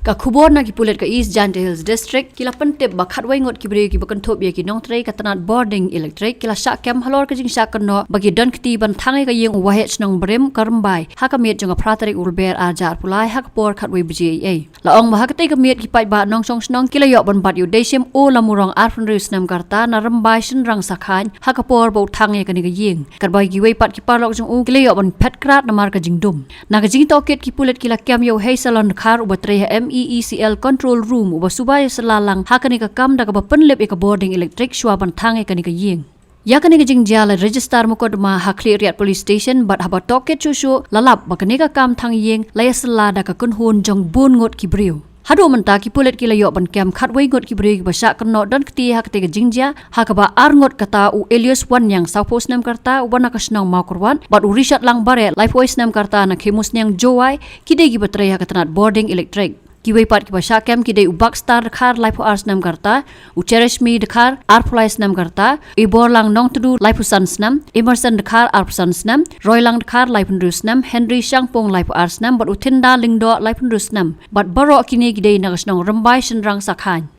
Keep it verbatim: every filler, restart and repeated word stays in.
Ka khubor na ki pulit ka East Jaintia Hills District ki la pyntip ba khatwei ngut ki briew kiba kynthup ïa ki nongtrei ka tnat bording elektrik ki la shah kem halor ka jingshah kynnoh ba ki don kti ban thang ïa ka ïing u Waheh shnong Barim ka Rymbai ha ka miet jong ka phra tarik u Lber ar hajar arphew lai ha ka por khatwei baje eiei. La ong ba ha katei ka miet ki paidbah nongshong shnong ki la ïoh ban bat ïa u Deishim O Lamurong arphew hynriew snem ka rta na Rymbai Shynrang Sakhain ha ka por ba u thang ïa kane ka ïing. Katba kiwei pat ki paralok jong u ki la ïoh ban phet krad namar ka jingdum. Na ka jingtohkit ki pulit ki la kem ïa u Heisalon Dkhar uba trei ha M E E C L control room uba suba ïasylla lang ha kane ka kam da kaba pynlip ïa ka bording elektrik shuwa ban thang ïa kane ka ïing. Ïa kane ka jingjia la register mukotduma ha Khliehriat Police Station bad haba tohkit shuh shuh la lap ba kane ka kam thang ïing la ïasylla da ka kynhun jong bun ngut ki briew. Haduh mynta ki pulit ki la ïoh ban kem khatwei ngut ki briew kiba shah kynnoh don kti ha katei ka jingjia ha kaba ar ngut kata u Elias Wanniang sawphew snem ka rta uba na ka shnong Mawkyrwat bad u Richard Langbare laiphew snem ka rta na Khemusniang Jowai ki dei kiba trei ha ka tnat bording elektrik. Kiwei pat kiba shah kem ki dei u Bakstar Dkhar laiphew ar snem ka rta, u Cherishmi Dkhar arphew lai snem ka rta, Iborlang Nongtdu laiphew san snem, Emerson Dkhar arphew san snem, Roylang Dkhar laiphew hynriew snem, Henry Shangpung laiphew ar snem bad u Thinda Lyngdoh laiphew hynriew snem. Bad baroh kine ki dei na ka shnong Rymbai Shynrang Sakhain.